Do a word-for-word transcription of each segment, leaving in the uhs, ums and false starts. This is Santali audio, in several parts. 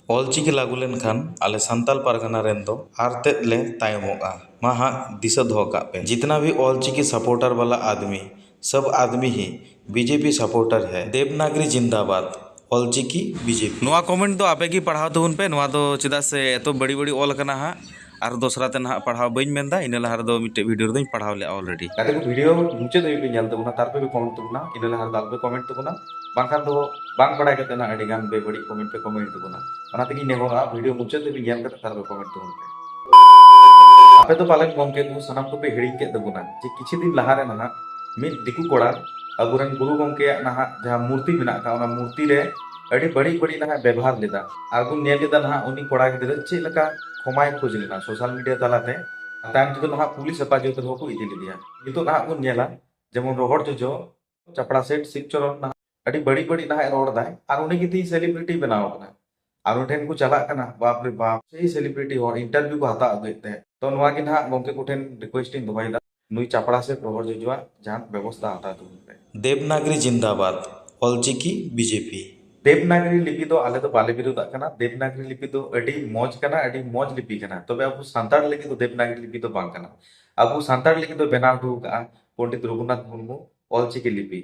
ᱚᱞᱪᱤᱠᱤ ᱞᱟᱹᱜᱩ ᱞᱮᱱᱠᱷᱟᱱ ᱟᱞᱮ ᱥᱟᱱᱛᱟᱞ ᱯᱟᱨᱜᱟᱱᱟ ᱨᱮᱱ ᱫᱚ ᱟᱨ ᱛᱮᱫ ᱞᱮ ᱛᱟᱭᱚᱢᱚᱜᱼᱟ᱾ ᱢᱟ ᱦᱟᱸᱜ ᱫᱤᱥᱟᱹ ᱫᱚᱦᱚ ᱠᱟᱜ ᱯᱮ, ᱡᱤᱛᱱᱟ ᱵᱷᱤ ᱚᱞᱪᱤᱠᱤ ᱥᱟᱯᱳᱨᱴᱟᱨ ᱵᱟᱞᱟ ᱟᱫᱢᱤ, ᱥᱟᱵ ᱟᱫᱢᱤ ᱦᱤ ᱵᱤᱡᱮᱯᱤ ᱥᱟᱯᱳᱨᱴᱟᱨ ᱦᱮ, ᱫᱮᱵᱽᱱᱟᱜᱽᱨᱤ ᱡᱤᱱᱫᱟᱵᱟᱫ, ᱚᱞᱪᱤᱠᱤ ᱵᱤᱡᱮᱯᱤ᱾ ᱱᱚᱣᱟ ᱠᱚᱢᱮᱱᱴ ᱫᱚ ᱟᱯᱮ ᱜᱮ ᱯᱟᱲᱦᱟᱣ ᱛᱟᱵᱚᱱ ᱯᱮ᱾ ᱱᱚᱣᱟ ᱫᱚ ᱪᱮᱫᱟᱜ ᱥᱮ ᱮᱛᱚ ᱵᱟᱹᱲᱤ ᱵᱟᱹᱲᱤ ᱚᱞ ᱟᱠᱟᱱᱟ ᱦᱟᱸᱜ, ᱟᱨ ᱫᱚᱥᱨᱟ ᱛᱮ ᱱᱟᱦᱟᱜ ᱯᱟᱲᱦᱟᱣ ᱵᱟᱹᱧ ᱢᱮᱱᱫᱟ, ᱤᱱᱟᱹ ᱞᱟᱦᱟ ᱨᱮᱫᱚ ᱢᱤᱫᱴᱮᱡ ᱵᱷᱤᱰᱤᱭᱳ ᱨᱮᱫᱚᱧ ᱯᱟᱲᱦᱟᱣ ᱞᱮᱜᱼᱟ ᱚᱞᱨᱮᱰᱤ᱾ ᱜᱟᱛᱮ ᱠᱚ, ᱵᱷᱤᱰᱤᱭᱳ ᱢᱩᱪᱟᱹᱫ ᱫᱷᱟᱹᱵᱤᱡ ᱯᱮ ᱧᱮᱞ ᱛᱟᱵᱚᱱᱟ, ᱛᱟᱨᱯᱚᱨᱮ ᱯᱮ ᱠᱚᱢᱮᱱᱴ ᱛᱟᱵᱚᱱᱟ, ᱤᱱᱟᱹ ᱞᱟᱦᱟ ᱨᱮᱫᱚ ᱟᱞᱚᱯᱮ ᱠᱚᱢᱮᱱᱴ ᱛᱟᱵᱚᱱᱟ, ᱵᱟᱝᱠᱷᱟᱱ ᱫᱚ ᱵᱟᱝ ᱵᱟᱲᱟᱭ ᱠᱟᱛᱮ ᱱᱟᱦᱟᱜ ᱟᱹᱰᱤ ᱜᱟᱱ ᱵᱮᱵᱟᱹᱲᱤᱡ ᱠᱚᱢᱮᱱᱴ ᱯᱮ ᱠᱚᱢᱮᱱᱴ ᱛᱟᱵᱚᱱᱟ᱾ ᱚᱱᱟ ᱛᱮᱜᱤᱧ ᱱᱮᱦᱚᱨᱚᱜᱼᱟ, ᱵᱷᱤᱰᱤᱭᱳ ᱢᱩᱪᱟᱹᱫ ᱫᱷᱟᱹᱵᱤᱡ ᱧᱮᱞ ᱠᱟᱛᱮ ᱛᱟᱨᱯᱚᱨᱮ ᱠᱚᱢᱮᱱᱴ ᱛᱟᱵᱚᱱ ᱯᱮ᱾ ᱟᱯᱮ ᱫᱚ ᱯᱟᱞᱮᱱ ᱜᱚᱢᱠᱮ ᱠᱚ ᱥᱟᱱᱟᱢ ᱠᱚᱯᱮ ᱦᱤᱲᱤᱧ ᱠᱮᱫ ᱛᱟᱵᱚᱱᱟ ᱡᱮ ᱠᱤᱪᱷᱩ ᱫᱤᱱ ᱞᱟᱦᱟ ᱨᱮ ᱱᱟᱦᱟᱜ ᱢᱤᱫ ᱫᱤᱠᱩ ᱠᱚᱲᱟ ᱟᱵᱚᱨᱮᱱ ᱜᱩᱨᱩ ᱜᱚᱢᱠᱮᱭᱟᱜ ᱱᱟᱦᱟᱜ ᱡᱟᱦᱟᱸ ᱢᱩᱨᱛᱤ ᱢᱮᱱᱟᱜ ᱟᱠᱟᱫ, ᱚᱱᱟ ᱢᱩᱨᱛᱤ ᱨᱮ ᱟᱹᱰᱤ ᱵᱟᱹᱲᱤᱡ ᱵᱟᱹᱲᱤᱡ ᱱᱟᱦᱟᱜ ᱵᱮᱵᱚᱦᱟᱨ ᱞᱮᱫᱟ᱾ ᱟᱨ ᱵᱚᱱ ᱧᱮᱞ ᱞᱮᱫᱟ ᱱᱟᱦᱟᱜ ᱩᱱᱤ ᱠᱚᱲᱟ ᱜᱤᱫᱽᱨᱟᱹ ᱪᱮᱫ ᱞᱮᱠᱟ ᱠᱷᱚᱢᱟᱭ ᱠᱷᱚᱡᱽ ᱞᱮᱱᱟ ᱥᱳᱥᱟᱞ ᱢᱤᱰᱤᱭᱟ ᱛᱟᱞᱟᱛᱮ᱾ ᱛᱟᱭᱚᱢ ᱛᱮᱫᱚ ᱱᱟᱦᱟᱜ ᱯᱩᱞᱤᱥ ᱦᱮᱯᱟᱡᱚᱛ ᱨᱮᱦᱚᱸ ᱠᱚ ᱤᱫᱤ ᱞᱮᱫᱮᱭᱟ᱾ ᱱᱤᱛᱚᱜ ᱱᱟᱦᱟᱜ ᱵᱚᱱ ᱧᱮᱞᱟ, ᱡᱮᱢᱚᱱ ᱨᱚᱦᱚᱲ ᱡᱚᱡᱚ ᱪᱟᱯᱲᱟ ᱥᱮᱴ ᱥᱤᱵ ᱪᱚᱨᱚᱱ ᱱᱟᱦᱟᱜ ᱟᱹᱰᱤ ᱵᱟᱹᱲᱤᱡ ᱵᱟᱹᱲᱤᱡ ᱱᱟᱦᱟᱜ ᱨᱚᱲ ᱫᱟᱭ, ᱟᱨ ᱩᱱᱤ ᱜᱮ ᱛᱮᱦᱤᱧ ᱥᱮᱞᱤᱵᱨᱤᱴᱤ ᱵᱮᱱᱟᱣ ᱟᱠᱟᱱᱟ᱾ ᱟᱨ ᱩᱱᱤ ᱴᱷᱮᱱ ᱠᱚ ᱪᱟᱞᱟᱜ ᱠᱟᱱᱟ, ᱵᱟᱯ ᱨᱮ ᱵᱟᱯ, ᱥᱮᱭ ᱥᱮᱞᱤᱵᱨᱤᱴᱤ ᱦᱚᱲ ᱤᱱᱴᱟᱨᱵᱷᱤᱭᱩ ᱠᱚ ᱦᱟᱛᱟᱣ ᱟᱹᱜᱩᱭᱮᱫ ᱛᱟᱦᱮᱸᱫ᱾ ᱛᱚ ᱱᱚᱣᱟ ᱜᱮ ᱱᱟᱦᱟᱜ ᱜᱚᱢᱠᱮ ᱠᱚᱴᱷᱮᱱ ᱨᱤᱠᱩᱭᱮᱥᱴ ᱤᱧ ᱫᱚᱦᱚᱭᱮᱫᱟ, ᱱᱩᱭ ᱪᱟᱯᱲᱟ ᱥᱮᱴ ᱨᱚᱦᱚᱲ ᱡᱚᱡᱚᱣᱟᱜ ᱡᱟᱦᱟᱱ ᱵᱮᱵᱚᱥᱛᱷᱟ ᱦᱟᱛᱟᱣ ᱛᱟᱵᱚᱱ ᱯᱮ᱾ ᱫᱮᱵᱽᱱᱟᱜᱽᱨᱤ ᱡᱤᱱᱫᱟᱵᱟᱫ, ᱚᱞᱪᱤᱠᱤ ᱵᱤᱡᱮᱯᱤ᱾ ᱫᱮᱵᱽᱱᱟᱜᱽᱨᱤ ᱞᱤᱯᱤ ᱫᱚ ᱟᱞᱮ ᱫᱚ ᱵᱟᱞᱮ ᱵᱤᱨᱳᱫᱟᱜ ᱠᱟᱱᱟ᱾ ᱫᱮᱵᱽᱱᱟᱜᱽᱨᱤ ᱞᱤᱯᱤ ᱫᱚ ᱟᱹᱰᱤ ᱢᱚᱡᱽ ᱠᱟᱱᱟ, ᱟᱹᱰᱤ ᱢᱚᱡᱽ ᱞᱤᱯᱤ ᱠᱟᱱᱟ᱾ ᱛᱚᱵᱮ ᱟᱵᱚ ᱥᱟᱱᱛᱟᱲ ᱞᱟᱹᱜᱤᱫ ᱫᱚ ᱫᱮᱵᱽᱱᱟᱜᱽᱨᱤ ᱞᱤᱯᱤ ᱫᱚ ᱵᱟᱝ ᱠᱟᱱᱟ᱾ ᱟᱵᱚ ᱥᱟᱱᱛᱟᱲ ᱞᱟᱹᱜᱤᱫ ᱫᱚ ᱵᱮᱱᱟᱣ ᱦᱚᱴᱚ ᱟᱠᱟᱫᱼᱟ ᱯᱚᱱᱰᱤᱛ ᱨᱚᱜᱷᱩᱱᱟᱛᱷ ᱢᱩᱨᱢᱩ ᱚᱞᱪᱤᱠᱤ ᱞᱤᱯᱤ᱾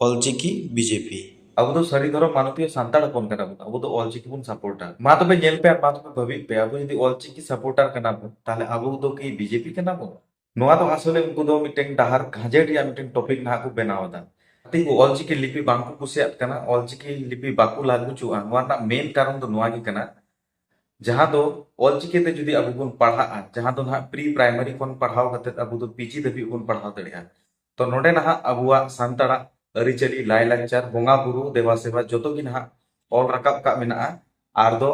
ᱚᱞᱪᱤᱠᱤ ᱵᱤᱡᱮᱯᱤ᱾ ᱟᱵᱚ ᱫᱚ ᱥᱟᱹᱨᱤ ᱫᱷᱚᱨᱚᱢ ᱢᱟᱱᱚᱛᱤᱭᱚ ᱥᱟᱱᱛᱟᱲ ᱦᱚᱯᱚᱱ ᱠᱟᱱᱟ ᱵᱚᱱ᱾ ᱟᱵᱚ ᱫᱚ ᱚᱞᱪᱤᱠᱤ ᱵᱚᱱ ᱥᱟᱯᱳᱨᱴᱟ᱾ ᱢᱟ ᱛᱚᱵᱮ ᱧᱮᱞ ᱯᱮ ᱟᱨ ᱢᱟ ᱛᱚᱵᱮ ᱵᱷᱟᱹᱵᱤᱛ ᱯᱮ, ᱟᱵᱚ ᱡᱩᱫᱤ ᱚᱞᱪᱤᱠᱤ ᱥᱟᱯᱳᱨᱴᱟᱨ ᱠᱟᱱᱟ ᱵᱚᱱ, ᱛᱟᱦᱞᱮ ᱟᱵᱚ ᱫᱚ ᱠᱤ ᱵᱤᱡᱮᱯᱤ ᱠᱟᱱᱟ ᱵᱚᱱ? ᱱᱚᱣᱟ ᱫᱚ ᱟᱥᱚᱞᱮ ᱩᱱᱠᱩ ᱫᱚ ᱢᱤᱫᱴᱮᱱ ᱰᱟᱦᱟᱨ ᱠᱷᱟᱸᱡᱮ ᱨᱮᱭᱟᱜ ᱢᱤᱫᱴᱮᱱ ᱴᱚᱯᱤᱠ ᱱᱟᱦᱟᱜ ᱠᱚ ᱵᱮᱱᱟᱣ ᱮᱫᱟ᱾ ᱛᱤᱧ ᱚᱞᱪᱤᱠᱤ ᱞᱤᱯᱤ ᱵᱟᱝ ᱠᱚ ᱠᱩᱥᱤᱭᱟᱜ ᱠᱟᱱᱟ, ᱚᱞᱪᱤᱠᱤ ᱞᱤᱯᱤ ᱵᱟᱠᱚ ᱞᱟᱹᱜᱩ ᱦᱚᱪᱚᱣᱟᱜᱼᱟ, ᱱᱚᱣᱟ ᱨᱮᱱᱟᱜ ᱢᱮᱱ ᱠᱟᱨᱚᱱ ᱫᱚ ᱱᱚᱣᱟ ᱜᱮ ᱠᱟᱱᱟ᱾ ᱡᱟᱦᱟᱸ ᱫᱚ ᱚᱞᱪᱤᱠᱤ ᱛᱮ ᱡᱩᱫᱤ ᱟᱵᱚ ᱵᱚᱱ ᱯᱟᱲᱦᱟᱜᱼᱟ, ᱡᱟᱦᱟᱸ ᱫᱚ ᱱᱟᱦᱟᱜ ᱯᱨᱤ ᱯᱨᱟᱭᱢᱟᱨᱤ ᱠᱷᱚᱱ ᱯᱟᱲᱦᱟᱣ ᱠᱟᱛᱮ ᱟᱵᱚ ᱫᱚ ᱯᱤᱡᱤ ᱫᱷᱟᱹᱵᱤᱡ ᱵᱚᱱ ᱯᱟᱲᱦᱟᱣ ᱫᱟᱲᱮᱭᱟᱜᱼᱟ᱾ ᱛᱚ ᱱᱚᱰᱮ ᱱᱟᱦᱟᱜ ᱟᱵᱚᱣᱟᱜ ᱥᱟᱱᱛᱟᱲᱟᱜ ᱟᱹᱨᱤᱪᱟᱹᱞᱤ, ᱞᱟᱭᱼᱞᱟᱠᱪᱟᱨ, ᱵᱚᱸᱜᱟ ᱵᱩᱨᱩ, ᱫᱮᱵᱟ ᱥᱮᱵᱟ ᱡᱚᱛᱚ ᱜᱮ ᱱᱟᱦᱟᱜ ᱚᱞ ᱨᱟᱠᱟᱵ ᱠᱟᱜ ᱢᱮᱱᱟᱜᱼᱟ᱾ ᱟᱨ ᱫᱚ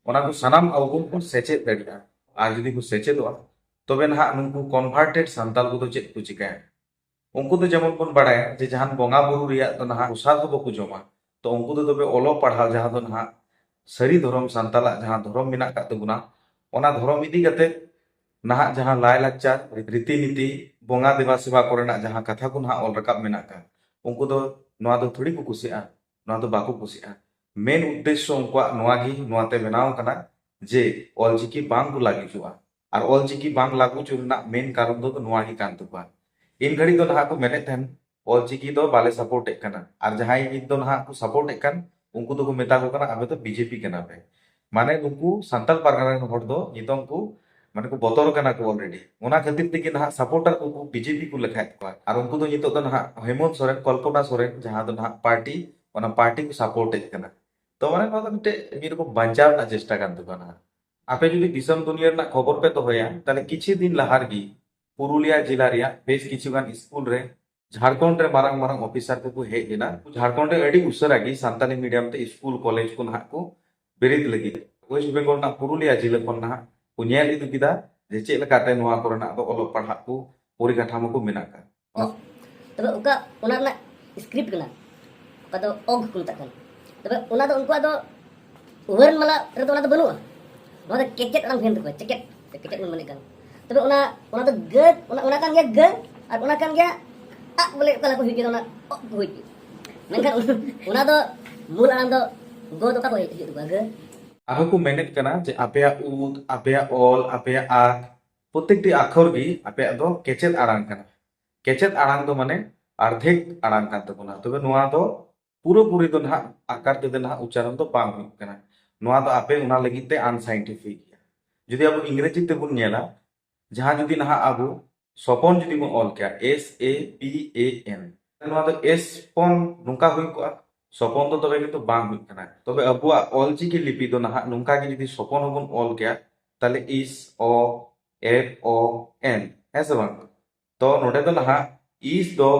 ᱚᱱᱟ ᱠᱚ ᱥᱟᱱᱟᱢ ᱟᱵᱚ ᱵᱚᱱ ᱥᱮᱪᱮᱫ ᱫᱟᱲᱮᱭᱟᱜᱼᱟ᱾ ᱟᱨ ᱡᱩᱫᱤ ᱠᱚ ᱥᱮᱪᱮᱫᱚᱜᱼᱟ, ᱛᱚᱵᱮ ᱱᱟᱦᱟᱜ ᱱᱩᱠᱩ ᱠᱚᱱᱵᱷᱟᱨᱴᱮᱰ ᱥᱟᱱᱛᱟᱲ ᱠᱚᱫᱚ ᱪᱮᱫ ᱠᱚ ᱪᱤᱠᱟᱹᱭᱟ? ᱩᱱᱠᱩ ᱫᱚ ᱡᱮᱢᱚᱱ ᱵᱚᱱ ᱵᱟᱲᱟᱭᱟ ᱡᱮ ᱡᱟᱦᱟᱱ ᱵᱚᱸᱜᱟ ᱵᱩᱨᱩ ᱨᱮᱭᱟᱜ ᱫᱚ ᱱᱟᱦᱟᱜ ᱯᱨᱚᱥᱟᱫ ᱦᱚᱸ ᱵᱟᱠᱚ ᱡᱚᱢᱟ᱾ ᱛᱚ ᱩᱱᱠᱩ ᱫᱚ ᱛᱚᱵᱮ ᱚᱞᱚᱜ ᱯᱟᱲᱦᱟᱣ, ᱡᱟᱦᱟᱸ ᱫᱚ ᱱᱟᱦᱟᱜ ᱥᱟᱹᱨᱤ ᱫᱷᱚᱨᱚᱢ, ᱥᱟᱱᱛᱟᱞᱟᱜ ᱡᱟᱦᱟᱸ ᱫᱷᱚᱨᱚᱢ ᱢᱮᱱᱟᱜ ᱟᱠᱟᱫ ᱛᱟᱵᱚᱱᱟ, ᱚᱱᱟ ᱫᱷᱚᱨᱚᱢ ᱤᱫᱤ ᱠᱟᱛᱮ ᱱᱟᱦᱟᱜ ᱡᱟᱦᱟᱸ ᱞᱟᱭᱼᱞᱟᱠᱪᱟᱨ, ᱨᱤᱛᱤ ᱱᱤᱛᱤ, ᱵᱚᱸᱜᱟ ᱫᱮᱵᱟ ᱥᱮᱵᱟ ᱠᱚᱨᱮᱱᱟᱜ ᱡᱟᱦᱟᱸ ᱠᱟᱛᱷᱟ ᱠᱚ ᱱᱟᱦᱟᱜ ᱚᱞ ᱨᱟᱠᱟᱵ ᱢᱮᱱᱟᱜ ᱟᱠᱟᱫ, ᱩᱱᱠᱩ ᱫᱚ ᱱᱚᱣᱟ ᱫᱚ ᱛᱷᱚᱲᱤ ᱠᱚ ᱠᱩᱥᱤᱜᱼᱟ, ᱱᱚᱣᱟ ᱫᱚ ᱵᱟᱠᱚ ᱠᱩᱥᱤᱜᱼᱟ᱾ ᱢᱮᱱ ᱩᱫᱽᱫᱮᱥᱥᱚ ᱩᱱᱠᱩᱣᱟᱜ ᱱᱚᱣᱟ ᱜᱮ, ᱱᱚᱣᱟᱛᱮ ᱵᱮᱱᱟᱣ ᱠᱟᱱᱟ ᱡᱮ ᱚᱞᱪᱤᱠᱤ ᱵᱟᱝ ᱠᱚ ᱞᱟᱹᱜᱩ ᱦᱚᱪᱚᱜᱼᱟ᱾ ᱟᱨ ᱚᱞᱪᱤᱠᱤ ᱵᱟᱝ ᱞᱟᱹᱜᱩ ᱦᱚᱪᱚ ᱨᱮᱱᱟᱜ ᱢᱮᱱ ᱠᱟᱨᱚᱱ ᱫᱚ ᱱᱚᱣᱟ ᱜᱮ ᱠᱟᱱ ᱛᱟᱠᱚᱣᱟ᱾ ᱤᱱ ᱜᱷᱟᱹᱲᱤᱡ ᱫᱚ ᱱᱟᱦᱟᱜ ᱠᱚ ᱢᱮᱱᱮᱫ ᱛᱟᱦᱮᱱ, "ᱚᱞᱪᱤᱠᱤ ᱫᱚ ᱵᱟᱞᱮ ᱥᱟᱯᱳᱨᱴ ᱮᱫ ᱠᱟᱱᱟ", ᱟᱨ ᱡᱟᱦᱟᱸᱭ ᱱᱤᱛ ᱫᱚ ᱱᱟᱦᱟᱜ ᱠᱚ ᱥᱟᱯᱳᱨᱴ ᱮᱫ ᱠᱟᱱ, ᱩᱱᱠᱩ ᱫᱚᱠᱚ ᱢᱮᱛᱟ ᱠᱚ ᱠᱟᱱᱟ, "ᱟᱯᱮ ᱫᱚ ᱵᱤᱡᱮᱯᱤ ᱠᱟᱱᱟ ᱯᱮ᱾" ᱢᱟᱱᱮ ᱱᱩᱠᱩ ᱥᱟᱱᱛᱟᱲ ᱯᱟᱨᱜᱟᱱᱟ ᱨᱮᱱ ᱦᱚᱲ ᱫᱚ ᱱᱤᱛᱚᱝ ᱠᱚ, ᱢᱟᱱᱮ ᱠᱚ ᱵᱚᱛᱚᱨ ᱠᱟᱱᱟ ᱠᱚ ᱚᱞᱨᱮᱰᱤ᱾ ᱚᱱᱟ ᱠᱷᱟᱹᱛᱤᱨ ᱛᱮᱜᱮ ᱱᱟᱦᱟᱜ ᱥᱟᱯᱳᱨᱴᱟᱨ ᱠᱚ ᱵᱤᱡᱮᱯᱤ ᱠᱚ ᱞᱮᱠᱷᱟᱭᱮᱫ ᱠᱚᱣᱟ, ᱟᱨ ᱩᱱᱠᱩ ᱫᱚ ᱱᱤᱛᱚᱜ ᱫᱚ ᱱᱟᱦᱟᱜ ᱦᱮᱢᱚᱱᱛ ᱥᱚᱨᱮᱱ, ᱠᱚᱞᱯᱚᱱᱟ ᱥᱚᱨᱮᱱ, ᱡᱟᱦᱟᱸ ᱫᱚ ᱱᱟᱦᱟᱜ ᱯᱟᱨᱴᱤ, ᱚᱱᱟ ᱯᱟᱨᱴᱤ ᱠᱚ ᱥᱟᱯᱳᱨᱴ ᱮᱫ ᱠᱟᱱᱟ᱾ ᱛᱚ ᱢᱟᱱᱮ ᱱᱚᱣᱟ ᱫᱚ ᱢᱤᱫᱴᱮᱡ ᱢᱤᱫ ᱨᱚᱠᱚᱢ ᱵᱟᱧᱪᱟᱣ ᱨᱮᱱᱟᱜ ᱪᱮᱥᱴᱟ ᱠᱟᱱ ᱛᱟᱠᱚᱣᱟ ᱱᱟᱦᱟᱜ᱾ ᱟᱯᱮ ᱡᱩᱫᱤ ᱫᱤᱥᱚᱢ ᱫᱩᱱᱤᱭᱟᱹ ᱨᱮᱱᱟᱜ ᱠᱷᱚᱵᱚᱨ ᱯᱮ ᱫᱚᱦᱚᱭᱟ, ᱛᱟᱦᱞᱮ ᱠᱤᱪᱷᱩ ᱫᱤᱱ ᱞᱟᱦᱟ ᱨᱮᱜᱮ ᱯᱩᱨᱩᱞᱤᱭᱟ ᱡᱮᱞᱟ ᱨᱮᱭᱟᱜ ᱵᱮᱥ ᱠᱤᱪᱷᱩ ᱜᱟᱱ ᱥᱠᱩᱞ ᱨᱮ ᱡᱷᱟᱲᱠᱷᱚᱸᱰ ᱨᱮ ᱢᱟᱨᱟᱝ ᱢᱟᱨᱟᱝ ᱚᱯᱷᱤᱥᱟᱨ ᱠᱚᱠᱚ ᱦᱮᱡ ᱞᱮᱱᱟ᱾ ᱡᱷᱟᱲᱠᱷᱚᱸᱰ ᱨᱮ ᱟᱹᱰᱤ ᱩᱥᱟᱹᱨᱟ ᱜᱮ ᱥᱟᱱᱛᱟᱞᱤ ᱢᱤᱰᱤᱭᱟᱢ ᱛᱮ ᱥᱠᱩᱞ ᱠᱚᱞᱮᱡᱽ ᱠᱚ ᱱᱟᱦᱟᱜ ᱠᱚ ᱵᱮᱨᱮᱫ ᱞᱟᱹᱜᱤᱫ᱾ ᱳᱭᱮᱥᱴ ᱵᱮᱝᱜᱚᱞ ᱨᱮᱱᱟᱜ ᱯᱩᱨᱩᱞᱤᱭᱟ ᱡᱮᱞᱟ ᱠᱷᱚᱱ ᱱᱟᱦᱟᱜ ᱠᱚ ᱧᱮᱞ ᱤᱫᱤ ᱠᱮᱫᱟ ᱡᱮ ᱪᱮᱫ ᱞᱮᱠᱟᱛᱮ ᱱᱚᱣᱟ ᱠᱚᱨᱮᱱᱟᱜ ᱫᱚ ᱚᱞᱚᱜ ᱯᱟᱲᱦᱟᱜ ᱠᱚ ᱯᱚᱨᱤᱠᱟᱴᱷᱟᱢᱳ ᱠᱚ ᱢᱮᱱᱟᱜ ᱟᱠᱟᱫ᱾ ᱚ, ᱛᱚᱵᱮ ᱚᱠᱟ ᱚᱱᱟ ᱨᱮᱱᱟᱜ ᱥᱠᱨᱤᱯᱴ ᱠᱟᱱᱟ, ᱚᱠᱟ ᱫᱚ ᱚᱜᱽ ᱠᱚ ᱢᱮᱛᱟᱜ ᱠᱟᱱ, ᱛᱚᱵᱮ ᱚᱱᱟ ᱫᱚ ᱩᱱᱠᱩᱣᱟᱜ ᱫᱚ ᱣᱟᱨᱱᱢᱟᱞᱟ ᱨᱮᱫᱚ ᱚᱱᱟ ᱫᱚ ᱵᱟᱹᱱᱩᱜᱼᱟ᱾ ᱱᱚᱣᱟ ᱫᱚ ᱠᱮᱪᱮᱫ ᱟᱲᱟᱝ ᱦᱩᱭᱮᱱ ᱛᱟᱠᱚᱣᱟ, ᱪᱮᱠᱮᱫ ᱥᱮ ᱠᱮᱪᱮᱫ ᱵᱚᱱ ᱢᱮᱱᱮᱫ ᱠᱟᱱ᱾ ᱛᱚᱵᱮ ᱚᱱᱟ, ᱚᱱᱟ ᱫᱚ ᱜᱟᱹ, ᱚᱱᱟ, ᱚᱱᱟ ᱠᱟᱱ ᱜᱮᱭᱟ ᱜᱟᱹ, ᱟᱨ ᱚᱱᱟ ᱠᱟᱱ ᱜᱮᱭᱟ ᱟᱜ, ᱵᱚᱞᱮ ᱚᱠᱟ ᱞᱮᱠᱟ ᱠᱚ ᱦᱩᱭ ᱠᱮᱫᱟ, ᱚᱱᱟ ᱚᱜ ᱠᱚ ᱦᱩᱭ ᱠᱮᱫᱟ᱾ ᱢᱮᱱᱠᱷᱟᱱ ᱚᱱᱟ ᱫᱚ ᱢᱩᱞ ᱟᱲᱟᱝ ᱫᱚ ᱜᱚ ᱫᱚ ᱚᱠᱟ ᱠᱷᱚᱱ ᱦᱩᱭᱩᱜ ᱛᱟᱠᱚᱣᱟ? ᱜᱟᱹ᱾ ᱟᱨᱦᱚᱸ ᱠᱚ ᱢᱮᱱᱮᱫ ᱠᱟᱱᱟ ᱡᱮ ᱟᱯᱮᱭᱟᱜ ᱩᱫ, ᱟᱯᱮᱭᱟᱜ ᱚᱞ, ᱟᱯᱮᱭᱟᱜ ᱟᱜ, ᱯᱨᱚᱛᱮᱠᱴᱤ ᱟᱠᱷᱚᱨ ᱜᱮ ᱟᱯᱮᱭᱟᱜ ᱫᱚ ᱠᱮᱪᱮᱫ ᱟᱲᱟᱝ ᱠᱟᱱᱟ᱾ ᱠᱮᱪᱮᱫ ᱟᱲᱟᱝ ᱫᱚ ᱢᱟᱱᱮ ᱟᱨᱫᱷᱮᱠ ᱟᱲᱟᱝ ᱠᱟᱱ ᱛᱟᱵᱚᱱᱟ᱾ ᱛᱚᱵᱮ ᱱᱚᱣᱟ ᱫᱚ ᱯᱩᱨᱟᱹᱯᱩᱨᱤ ᱫᱚ ᱱᱟᱦᱟᱜ ᱟᱠᱟᱨ ᱛᱮᱫᱚ ᱱᱟᱦᱟᱜ ᱩᱪᱪᱟᱨᱚᱱ ᱫᱚ ᱵᱟᱝ ᱦᱩᱭᱩᱜ ᱠᱟᱱᱟ᱾ ᱱᱚᱣᱟ ᱫᱚ ᱟᱯᱮ ᱚᱱᱟ ᱞᱟᱹᱜᱤᱫ ᱛᱮ ᱟᱱᱥᱟᱭᱮᱱᱴᱤᱯᱷᱤᱠ ᱜᱮᱭᱟ᱾ ᱡᱩᱫᱤ ᱟᱵᱚ ᱤᱝᱨᱮᱡᱤ ᱛᱮᱵᱚᱱ ᱧᱮᱞᱟ, ᱡᱟᱦᱟᱸ ᱡᱩᱫᱤ ᱱᱟᱦᱟᱜ ᱟᱵᱚ ᱥᱚᱯᱚᱱ ᱡᱩᱫᱤ ᱵᱚᱱ ᱚᱞ ᱠᱮᱭᱟ, S A P A N, ᱱᱚᱣᱟ ᱫᱚ ᱮᱥ ᱯᱚᱱ ᱱᱚᱝᱠᱟ ᱦᱩᱭ ᱠᱚᱜᱼᱟ, ᱥᱚᱯᱚᱱ ᱫᱚ ᱛᱚᱵᱮ ᱠᱤᱱᱛᱩ ᱵᱟᱝ ᱦᱩᱭᱩᱜ ᱠᱟᱱᱟ᱾ ᱛᱚᱵᱮ ᱟᱵᱚᱣᱟᱜ ᱚᱞᱪᱤᱠᱤ ᱞᱤᱯᱤ ᱫᱚ ᱱᱟᱦᱟᱜ ᱱᱚᱝᱠᱟ ᱜᱮ ᱡᱩᱫᱤ ᱥᱚᱯᱚᱱ ᱦᱚᱸᱵᱚᱱ ᱚᱞ ᱠᱮᱭᱟ, ᱛᱟᱦᱞᱮ ᱤᱥ, ᱚ, ᱮᱯ, ᱚ, ᱮᱱ, ᱦᱮᱸ ᱥᱮ ᱵᱟᱝ? ᱛᱚ ᱱᱚᱰᱮ ᱫᱚ ᱱᱟᱦᱟᱜ ᱤᱥ ᱫᱚ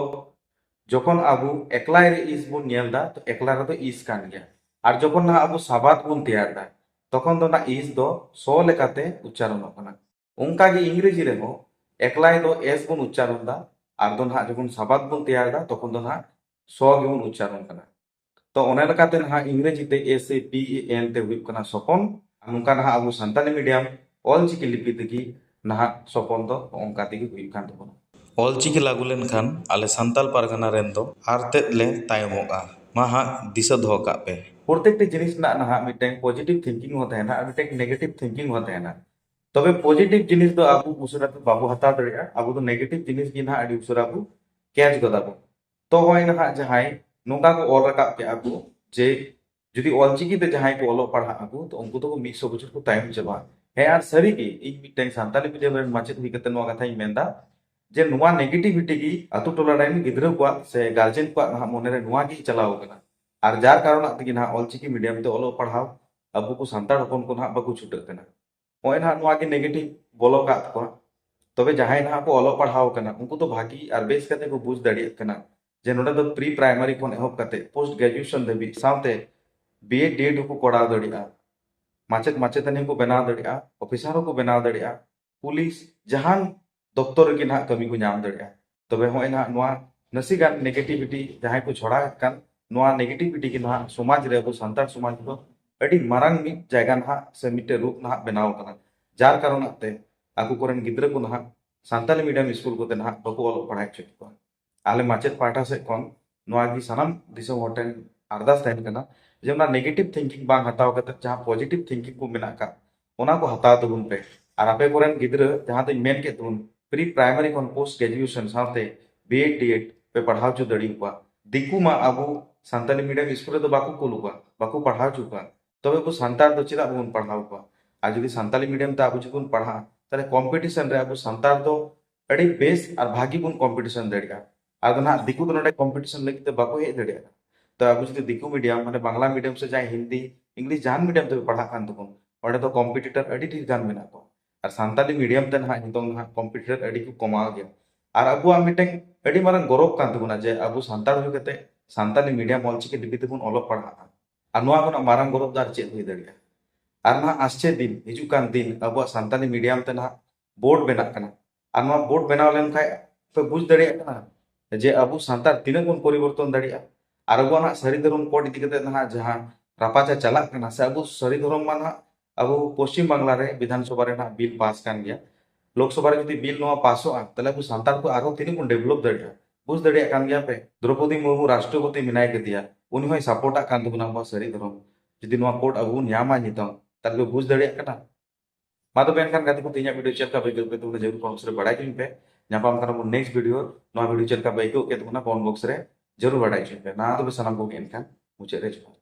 ᱡᱚᱠᱷᱚᱱ ᱟᱵᱚ ᱮᱠᱞᱟᱭ ᱨᱮ ᱤᱥ ᱵᱚᱱ ᱧᱮᱞ ᱫᱟ, ᱛᱚ ᱮᱠᱞᱟ ᱨᱮᱫᱚ ᱤᱥ ᱠᱟᱱ ᱜᱮᱭᱟ᱾ ᱟᱨ ᱡᱚᱠᱷᱚᱱ ᱱᱟᱦᱟᱜ ᱟᱵᱚ ᱥᱟᱵᱟᱫ ᱵᱚᱱ ᱛᱮᱭᱟᱨ ᱫᱟ, ᱛᱚᱠᱷᱚᱱ ᱫᱚ ᱱᱟᱦᱟᱜ ᱤᱥ ᱫᱚ ᱥᱚ ᱞᱮᱠᱟᱛᱮ ᱩᱪᱪᱟᱨᱚᱱᱚᱜ ᱠᱟᱱᱟ᱾ ᱚᱱᱠᱟ ᱜᱮ ᱤᱝᱨᱮᱡᱤ ᱨᱮᱦᱚᱸ ᱮᱠᱞᱟᱭ ᱫᱚ ᱮᱥ ᱵᱚᱱ ᱩᱪᱪᱟᱨᱚᱱ ᱫᱟ, ᱟᱨ ᱫᱚ ᱱᱟᱦᱟᱜ ᱡᱚᱠᱷᱚᱱ ᱥᱟᱵᱟᱫ ᱵᱚᱱ ᱛᱮᱭᱟᱨ ᱫᱟ, ᱛᱚᱠᱷᱚᱱ ᱫᱚ ᱱᱟᱦᱟᱜ ᱥᱚ ᱜᱮᱵᱚᱱ ᱩᱪᱪᱟᱨᱚᱱ ᱠᱟᱱᱟ᱾ ᱛᱚ ᱚᱱᱮ ᱞᱮᱠᱟᱛᱮ ᱱᱟᱦᱟᱜ ᱤᱝᱨᱮᱡᱤ ᱛᱮ S A P A N ᱛᱮ ᱦᱩᱭᱩᱜ ᱠᱟᱱᱟ ᱥᱚᱯᱚᱱ, ᱟᱨ ᱱᱚᱝᱠᱟ ᱱᱟᱦᱟᱜ ᱟᱵᱚ ᱥᱟᱱᱛᱟᱞᱤ ᱢᱤᱰᱤᱭᱟᱢ ᱚᱞᱪᱤᱠᱤ ᱞᱤᱯᱤ ᱛᱮᱜᱮ ᱱᱟᱦᱟᱜ ᱥᱚᱯᱚᱱ ᱫᱚ ᱚᱱᱠᱟ ᱛᱮᱜᱮ ᱦᱩᱭᱩᱜ ᱠᱟᱱ ᱛᱟᱵᱚᱱᱟ᱾ ᱚᱞᱪᱤᱠᱤ ᱞᱟᱹᱜᱩ ᱞᱮᱱᱠᱷᱟᱱ ᱟᱞᱮ ᱥᱟᱱᱛᱟᱞ ᱯᱟᱨᱜᱟᱱᱟ ᱨᱮᱱ ᱫᱚ ᱟᱨ ᱛᱮᱫ ᱞᱮ ᱛᱟᱭᱚᱢᱚᱜᱼᱟ᱾ ᱢᱟ ᱦᱟᱸᱜ ᱫᱤᱥᱟᱹ ᱫᱚᱦᱚ ᱠᱟᱜ ᱯᱮ᱾ ᱯᱨᱚᱛᱮᱠᱴᱤ ᱡᱤᱱᱤᱥ ᱨᱮᱱᱟᱜ ᱱᱟᱦᱟᱜ ᱢᱤᱫᱴᱮᱱ ᱯᱚᱡᱤᱴᱤᱵᱷ ᱛᱷᱤᱝᱠᱤᱝ ᱦᱚᱸ ᱛᱟᱦᱮᱱᱟ ᱟᱨ ᱢᱤᱫᱴᱮᱱ ᱱᱮᱜᱮᱴᱤᱵᱷ ᱛᱷᱤᱝᱠᱤᱝ ᱦᱚᱸ ᱛᱟᱦᱮᱱᱟ᱾ ᱛᱚᱵᱮ ᱯᱚᱡᱤᱴᱤᱵᱷ ᱡᱤᱱᱤᱥ ᱫᱚ ᱟᱵᱚ ᱩᱥᱟᱹᱨᱟ ᱫᱚ ᱵᱟᱵᱚ ᱦᱟᱛᱟᱣ ᱫᱟᱲᱮᱭᱟᱜᱼᱟ, ᱟᱵᱚ ᱫᱚ ᱱᱮᱜᱮᱴᱤᱵᱷ ᱡᱤᱱᱤᱥ ᱜᱮ ᱱᱟᱦᱟᱜ ᱟᱹᱰᱤ ᱩᱥᱟᱹᱨᱟ ᱵᱚ ᱠᱮᱪ ᱜᱚᱫᱟ ᱵᱚ᱾ ᱛᱚ ᱦᱚᱸᱜᱼᱚᱭ ᱱᱟᱦᱟᱜ ᱡᱟᱦᱟᱸᱭ ᱱᱚᱝᱠᱟ ᱠᱚ ᱚᱞ ᱨᱟᱠᱟᱵ ᱠᱮᱜᱼᱟ ᱠᱚ ᱡᱮ ᱡᱩᱫᱤ ᱚᱞᱪᱤᱠᱤ ᱛᱮ ᱡᱟᱦᱟᱸᱭ ᱠᱚ ᱚᱞᱚᱜ ᱯᱟᱲᱦᱟᱜ ᱟᱠᱚ, ᱛᱚ ᱩᱱᱠᱩ ᱫᱚᱠᱚ ᱢᱤᱫ ᱥᱚ ᱵᱚᱪᱷᱚᱨ ᱠᱚ ᱛᱟᱭᱚᱢ ᱪᱟᱵᱟᱜᱼᱟ᱾ ᱦᱮᱸ, ᱟᱨ ᱥᱟᱹᱨᱤ ᱜᱮ ᱤᱧ ᱢᱤᱫᱴᱮᱱ ᱥᱟᱱᱛᱟᱞᱤ ᱢᱤᱰᱤᱭᱟᱢ ᱨᱮᱱ ᱢᱟᱪᱮᱫ ᱦᱩᱭ ᱠᱟᱛᱮ ᱱᱚᱣᱟ ᱠᱟᱛᱷᱟᱧ ᱢᱮᱱᱫᱟ ᱡᱮ ᱱᱚᱣᱟ ᱱᱮᱜᱮᱴᱤᱵᱷᱤᱴᱤ ᱜᱮ ᱟᱛᱳ ᱴᱚᱞᱟ ᱨᱮᱱ ᱜᱤᱫᱽᱨᱟᱹ ᱠᱚᱣᱟᱜ ᱥᱮ ᱜᱟᱨᱡᱮᱱ ᱠᱚᱣᱟᱜ ᱱᱟᱦᱟᱜ ᱢᱚᱱᱮᱨᱮ ᱱᱚᱣᱟ ᱜᱮ ᱪᱟᱞᱟᱣ ᱟᱠᱟᱱᱟ᱾ ᱟᱨ ᱡᱟᱨ ᱠᱟᱨᱚᱱᱟᱜ ᱛᱮᱜᱮ ᱱᱟᱦᱟᱜ ᱚᱞᱪᱤᱠᱤ ᱢᱤᱰᱤᱭᱟᱢ ᱛᱮ ᱚᱞᱚᱜ ᱯᱟᱲᱦᱟᱣ ᱟᱵᱚ ᱠᱚ ᱥᱟᱱᱛᱟᱲ ᱦᱚᱯᱚᱱ ᱠᱚ ᱱᱟᱦᱟᱜ ᱵᱟᱠᱚ ᱪᱷᱩᱴᱟᱹᱜ ᱠᱟᱱᱟ᱾ ᱱᱚᱜᱼᱚᱭ ᱱᱟᱦᱟᱜ ᱱᱚᱣᱟ ᱜᱮ ᱱᱮᱜᱮᱴᱤᱵᱷ ᱵᱚᱞᱚ ᱠᱟᱜ ᱠᱚᱣᱟ᱾ ᱛᱚᱵᱮ ᱡᱟᱦᱟᱸᱭ ᱱᱟᱦᱟᱜ ᱠᱚ ᱚᱞᱚᱜ ᱯᱟᱲᱦᱟᱣ ᱠᱟᱱᱟ, ᱩᱱᱠᱩ ᱫᱚ ᱵᱷᱟᱹᱜᱤ ᱟᱨ ᱵᱮᱥ ᱠᱟᱛᱮ ᱠᱚ ᱵᱩᱡᱽ ᱫᱟᱲᱮᱭᱟᱜ ᱠᱟᱱᱟ ᱡᱮ ᱱᱚᱰᱮ ᱫᱚ ᱯᱨᱤ ᱯᱨᱟᱭᱢᱟᱨᱤ ᱠᱷᱚᱱ ᱮᱦᱚᱵ ᱠᱟᱛᱮ ᱯᱳᱥᱴ ᱜᱨᱮᱡᱩᱭᱮᱥᱚᱱ ᱫᱷᱟᱹᱵᱤᱡ, ᱥᱟᱶᱛᱮ ᱵᱤ ᱮᱰ ᱰᱤ ᱮᱰ ᱦᱚᱸᱠᱚ ᱠᱚᱨᱟᱣ ᱫᱟᱲᱮᱭᱟᱜᱼᱟ, ᱢᱟᱪᱮᱫ ᱢᱟᱪᱮᱛᱟᱹᱱᱤ ᱦᱚᱸᱠᱚ ᱵᱮᱱᱟᱣ ᱫᱟᱲᱮᱭᱟᱜᱼᱟ, ᱚᱯᱷᱤᱥᱟᱨ ᱦᱚᱸᱠᱚ ᱵᱮᱱᱟᱣ ᱫᱟᱲᱮᱭᱟᱜᱼᱟ, ᱯᱩᱞᱤᱥ, ᱡᱟᱦᱟᱱ ᱫᱚᱯᱛᱚᱨ ᱨᱮᱜᱮ ᱱᱟᱦᱟᱜ ᱠᱟᱹᱢᱤ ᱠᱚ ᱧᱟᱢ ᱫᱟᱲᱮᱭᱟᱜᱼᱟ᱾ ᱛᱚᱵᱮ ᱦᱚᱸᱜᱼᱚᱭ ᱱᱟᱦᱟᱜ ᱱᱚᱣᱟ ᱱᱟᱥᱮᱜᱟᱱ ᱱᱮᱜᱮᱴᱤᱵᱷᱤᱴᱤ ᱡᱟᱦᱟᱸᱭ ᱠᱚ ᱪᱷᱚᱲᱟᱣᱮᱫ ᱠᱟᱱ, ᱱᱚᱣᱟ ᱱᱮᱜᱮᱴᱤᱵᱷᱤᱴᱤ ᱜᱮ ᱱᱟᱦᱟᱜ ᱥᱚᱢᱟᱡᱽ ᱨᱮ, ᱟᱵᱚ ᱥᱟᱱᱛᱟᱲ ᱥᱚᱢᱟᱡᱽ ᱨᱮᱫᱚ ᱟᱹᱰᱤ ᱢᱟᱨᱟᱝ ᱢᱤᱫ ᱡᱟᱭᱜᱟ ᱱᱟᱦᱟᱜ ᱥᱮ ᱢᱤᱫᱴᱮᱱ ᱨᱩᱯ ᱱᱟᱦᱟᱜ ᱵᱮᱱᱟᱣ ᱟᱠᱟᱱᱟ᱾ ᱡᱟᱨ ᱠᱟᱨᱚᱱᱟᱜ ᱛᱮ ᱟᱠᱚ ᱠᱚᱨᱮᱱ ᱜᱤᱫᱽᱨᱟᱹ ᱠᱚ ᱱᱟᱦᱟᱜ ᱥᱟᱱᱛᱟᱞᱤ ᱢᱤᱰᱤᱭᱟᱢ ᱥᱠᱩᱞ ᱠᱚᱛᱮ ᱱᱟᱦᱟᱜ ᱵᱟᱠᱚ ᱚᱞᱚᱜ ᱯᱟᱲᱦᱟᱣ ᱦᱚᱪᱚᱭᱮᱫ ᱠᱚᱣᱟ᱾ ᱟᱞᱮ ᱢᱟᱪᱮᱫ ᱯᱟᱦᱴᱟ ᱥᱮᱫ ᱠᱷᱚᱱ ᱱᱚᱣᱟ ᱜᱮ ᱥᱟᱱᱟᱢ ᱫᱤᱥᱚᱢ ᱦᱚᱲ ᱴᱷᱮᱱ ᱟᱨᱫᱟᱥ ᱛᱟᱦᱮᱱ ᱠᱟᱱᱟ ᱡᱮ ᱚᱱᱟ ᱱᱮᱜᱮᱴᱤᱵᱷ ᱛᱷᱤᱝᱠᱤᱝ ᱵᱟᱝ ᱦᱟᱛᱟᱣ ᱠᱟᱛᱮ ᱡᱟᱦᱟᱸ ᱯᱚᱡᱤᱴᱤᱵᱷ ᱛᱷᱤᱝᱠᱤᱝ ᱠᱚ ᱢᱮᱱᱟᱜ ᱟᱠᱟᱫ, ᱚᱱᱟ ᱠᱚ ᱦᱟᱛᱟᱣ ᱛᱟᱵᱚᱱ ᱯᱮ᱾ ᱟᱨ ᱟᱯᱮ ᱠᱚᱨᱮᱱ ᱜᱤᱫᱽᱨᱟᱹ ᱡᱟᱦᱟᱸ ᱫᱚᱧ ᱢᱮᱱ ᱠᱮᱫ ᱛᱟᱵᱚᱱ ᱯᱨᱤ ᱯᱨᱟᱭᱢᱟᱨᱤ ᱠᱷᱚᱱ ᱯᱳᱥᱴ ᱜᱨᱮᱡᱩᱭᱮᱥᱚᱱ ᱥᱟᱶᱛᱮ ᱵᱤ ᱮᱰ ᱰᱤ ᱮᱰ ᱯᱮ ᱯᱟᱲᱦᱟᱣ ᱦᱚᱪᱚ ᱫᱟᱲᱮᱭᱟᱠᱚᱣᱟ᱾ ᱫᱤᱠᱩ ᱢᱟ ᱟᱵᱚ ᱥᱟᱱᱛᱟᱞᱤ ᱢᱤᱰᱤᱭᱟᱢ ᱥᱠᱩᱞ ᱨᱮᱫᱚ ᱵᱟᱠᱚ ᱠᱩᱞ ᱠᱚᱣᱟ, ᱵᱟᱠᱚ ᱯᱟᱲᱦᱟᱣ ᱦᱚᱪᱚ ᱠᱚᱣᱟ᱾ ᱛᱚᱵᱮ ᱟᱵᱚ ᱥᱟᱱᱛᱟᱲ ᱫᱚ ᱪᱮᱫᱟᱜ ᱵᱟᱵᱚᱱ ᱯᱟᱲᱦᱟᱣ ᱠᱚᱣᱟ? ᱟᱨ ᱡᱩᱫᱤ ᱥᱟᱱᱛᱟᱞᱤ ᱢᱤᱰᱤᱭᱟᱢ ᱛᱮ ᱟᱵᱚ ᱡᱩᱫᱤ ᱵᱚᱱ ᱯᱟᱲᱦᱟᱜᱼᱟ, ᱛᱟᱦᱞᱮ ᱠᱚᱢᱯᱤᱴᱤᱥᱚᱱ ᱨᱮ ᱟᱵᱚ ᱥᱟᱱᱛᱟᱲ ᱫᱚ ᱟᱹᱰᱤ ᱵᱮᱥ ᱟᱨ ᱵᱷᱟᱹᱜᱤ ᱵᱚᱱ ᱠᱚᱢᱯᱤᱴᱤᱥᱚᱱ ᱫᱟᱲᱮᱭᱟᱜᱼᱟ᱾ ᱟᱫᱚ ᱱᱟᱦᱟᱜ ᱫᱤᱠᱩ ᱫᱚ ᱱᱚᱰᱮ ᱠᱚᱢᱯᱤᱴᱤᱥᱚᱱ ᱞᱟᱹᱜᱤᱫ ᱛᱮ ᱵᱟᱠᱚ ᱦᱮᱡ ᱫᱟᱲᱮᱭᱟᱜᱼᱟ᱾ ᱛᱚ ᱟᱵᱚ ᱡᱩᱫᱤ ᱫᱤᱠᱩ ᱢᱤᱰᱤᱭᱟᱢ, ᱢᱟᱱᱮ ᱵᱟᱝᱞᱟ ᱢᱤᱰᱤᱭᱟᱢ ᱥᱮ ᱡᱟᱦᱟᱸᱭ ᱦᱤᱱᱫᱤ, ᱤᱝᱞᱤᱥ, ᱡᱟᱦᱟᱱ ᱢᱤᱰᱤᱭᱟᱢ ᱛᱮᱯᱮ ᱯᱟᱲᱦᱟᱜ ᱠᱟᱱ ᱛᱟᱵᱚᱱ, ᱚᱸᱰᱮ ᱫᱚ ᱠᱚᱢᱯᱤᱴᱤᱴᱚᱨ ᱟᱹᱰᱤ ᱰᱷᱮᱨ ᱜᱟᱱ ᱢᱮᱱᱟᱜ ᱠᱚᱣᱟ᱾ ᱟᱨ ᱥᱟᱱᱛᱟᱞᱤ ᱢᱤᱰᱤᱭᱟᱢ ᱛᱮ ᱱᱟᱦᱟᱜ ᱱᱤᱛᱚᱝ ᱱᱟᱦᱟᱜ ᱠᱚᱢᱯᱤᱴᱤᱴᱚᱨ ᱟᱹᱰᱤ ᱠᱚ ᱠᱚᱢᱟᱣ ᱜᱮᱭᱟ᱾ ᱟᱨ ᱟᱵᱚᱣᱟᱜ ᱢᱤᱫᱴᱮᱱ ᱟᱹᱰᱤ ᱢᱟᱨᱟᱝ ᱜᱚᱨᱚᱵᱽ ᱠᱟᱱ ᱛᱟᱵᱚᱱᱟ ᱡᱮ ᱟᱵᱚ ᱥᱟᱱᱛᱟᱲ ᱦᱩᱭ ᱠᱟᱛᱮ ᱥᱟᱱᱛᱟᱞᱤ ᱢᱤᱰᱤᱭᱟᱢ ᱚᱞᱪᱤᱠᱤ ᱞᱤᱯᱤ ᱛᱮᱵᱚᱱ ᱚᱞᱚᱜ ᱯᱟᱲᱦᱟᱜᱼᱟ᱾ ᱟᱨ ᱱᱚᱣᱟ ᱠᱷᱚᱱᱟᱜ ᱢᱟᱨᱟᱝ ᱜᱚᱨᱚᱵᱽ ᱫᱚ ᱟᱨ ᱪᱮᱫ ᱦᱩᱭ ᱫᱟᱲᱮᱭᱟᱜᱼᱟ? ᱟᱨ ᱱᱟᱦᱟᱜ ᱟᱥᱪᱮ ᱫᱤᱱ, ᱦᱤᱡᱩᱜ ᱠᱟᱱ ᱫᱤᱱ ᱟᱵᱚᱣᱟᱜ ᱥᱟᱱᱛᱟᱞᱤ ᱢᱤᱰᱤᱭᱟᱢ ᱛᱮ ᱱᱟᱦᱟᱜ ᱵᱳᱨᱰ ᱵᱮᱱᱟᱜ ᱠᱟᱱᱟ᱾ ᱟᱨ ᱱᱚᱣᱟ ᱵᱳᱨᱰ ᱵᱮᱱᱟᱣ ᱞᱮᱱᱠᱷᱟᱱ ᱯᱮ ᱵᱩᱡᱽ ᱫᱟᱲᱮᱭᱟᱜ ᱠᱟᱱᱟ ᱡᱮ ᱟᱵᱚ ᱥᱟᱱᱛᱟᱲ ᱛᱤᱱᱟᱹᱜ ᱵᱚᱱ ᱯᱚᱨᱤᱵᱚᱨᱛᱚᱱ ᱫᱟᱲᱮᱭᱟᱜᱼᱟ᱾ ᱟᱨ ᱟᱵᱚᱣᱟᱜ ᱱᱟᱦᱟᱜ ᱥᱟᱹᱨᱤ ᱫᱷᱚᱨᱚᱢ ᱠᱳᱰ ᱤᱫᱤ ᱠᱟᱛᱮ ᱱᱟᱦᱟᱜ ᱡᱟᱦᱟᱸ ᱨᱟᱯᱟᱪᱟ ᱪᱟᱞᱟᱜ ᱠᱟᱱᱟ, ᱥᱮ ᱟᱵᱚ ᱥᱟᱹᱨᱤ ᱫᱷᱚᱨᱚᱢ ᱢᱟ ᱱᱟᱦᱟᱜ ᱟᱵᱚ ᱯᱚᱥᱪᱤᱢ ᱵᱟᱝᱞᱟ ᱨᱮ ᱵᱤᱫᱷᱟᱱ ᱥᱚᱵᱷᱟ ᱨᱮ ᱱᱟᱦᱟᱜ ᱵᱤᱞ ᱯᱟᱥ ᱠᱟᱱ ᱜᱮᱭᱟ᱾ ᱞᱳᱠᱥᱚᱵᱷᱟ ᱨᱮ ᱡᱩᱫᱤ ᱵᱤᱞ ᱱᱚᱣᱟ ᱯᱟᱥᱚᱜᱼᱟ, ᱛᱟᱦᱞᱮ ᱟᱵᱚ ᱥᱟᱱᱛᱟᱲ ᱠᱚ ᱟᱨᱦᱚᱸ ᱛᱤᱱᱟᱹᱜ ᱵᱚᱱ ᱰᱮᱵᱷᱞᱚᱯ ᱫᱟᱲᱮᱭᱟᱜᱼᱟ᱾ ᱵᱩᱡᱽ ᱫᱟᱲᱮᱭᱟᱜ ᱠᱟᱱ ᱜᱮᱭᱟ ᱯᱮ, ᱫᱨᱚᱯᱚᱫᱤ ᱢᱩᱨᱢᱩ ᱨᱟᱥᱴᱨᱚᱯᱚᱛᱤ ᱢᱮᱱᱟᱭ ᱠᱟᱫᱮᱭᱟ, ᱩᱱᱤ ᱦᱚᱸᱭ ᱥᱟᱯᱳᱨᱴᱟᱜ ᱠᱟᱱ ᱛᱟᱵᱚᱱᱟ ᱟᱵᱚᱣᱟᱜ ᱥᱟᱹᱨᱤ ᱫᱷᱚᱨᱚᱢ᱾ ᱡᱩᱫᱤ ᱱᱚᱣᱟ ᱠᱳᱰ ᱟᱵᱚ ᱵᱚᱱ ᱧᱟᱢᱟ ᱱᱤᱛᱚᱝ, ᱛᱟᱦᱞᱮ ᱯᱮ ᱵᱩᱡᱽ ᱫᱟᱲᱮᱭᱟᱜ ᱠᱟᱱᱟ᱾ ᱢᱟ ᱛᱚᱵᱮ ᱮᱱᱠᱷᱟᱱ ᱜᱟᱛᱮ ᱠᱚ, ᱛᱮᱦᱮᱧᱟᱜ ᱵᱷᱤᱰᱤᱭᱳ ᱪᱮᱫ ᱞᱮᱠᱟ ᱯᱮ ᱟᱹᱭᱠᱟᱹᱣ ᱠᱮᱫ ᱛᱟᱵᱚᱱᱟ ᱡᱟᱹᱨᱩᱲ ᱠᱚᱢᱮᱱᱴᱥ ᱨᱮ ᱵᱟᱲᱟᱭ ᱦᱚᱪᱚᱧ ᱯᱮ᱾ ᱧᱟᱯᱟᱢ ᱠᱟᱱᱟ ᱵᱚᱱ ᱱᱮᱠᱥᱴ ᱵᱷᱤᱰᱤᱭᱳ᱾ ᱱᱚᱣᱟ ᱵᱷᱤᱰᱤᱭᱳ ᱪᱮᱫ ᱞᱮᱠᱟ ᱯᱮ ᱟᱹᱭᱠᱟᱹᱣ ᱠᱮᱫ ᱛᱟᱵᱚᱱᱟ ᱠᱚᱢᱮᱱᱴ ᱵᱚᱠᱥ ᱨᱮ ᱡᱟᱹᱨᱩᱲ ᱵᱟᱲᱟᱭ ᱦᱚᱪᱚᱧ ᱯᱮ᱾ ᱢᱟ ᱛᱚᱵᱮ ᱥᱟᱱᱟᱢ ᱠᱚᱜᱮ ᱮᱱᱠᱷᱟᱱ ᱢᱩᱪᱟᱹᱫ ᱨᱮ ᱡᱚᱦᱟᱨ᱾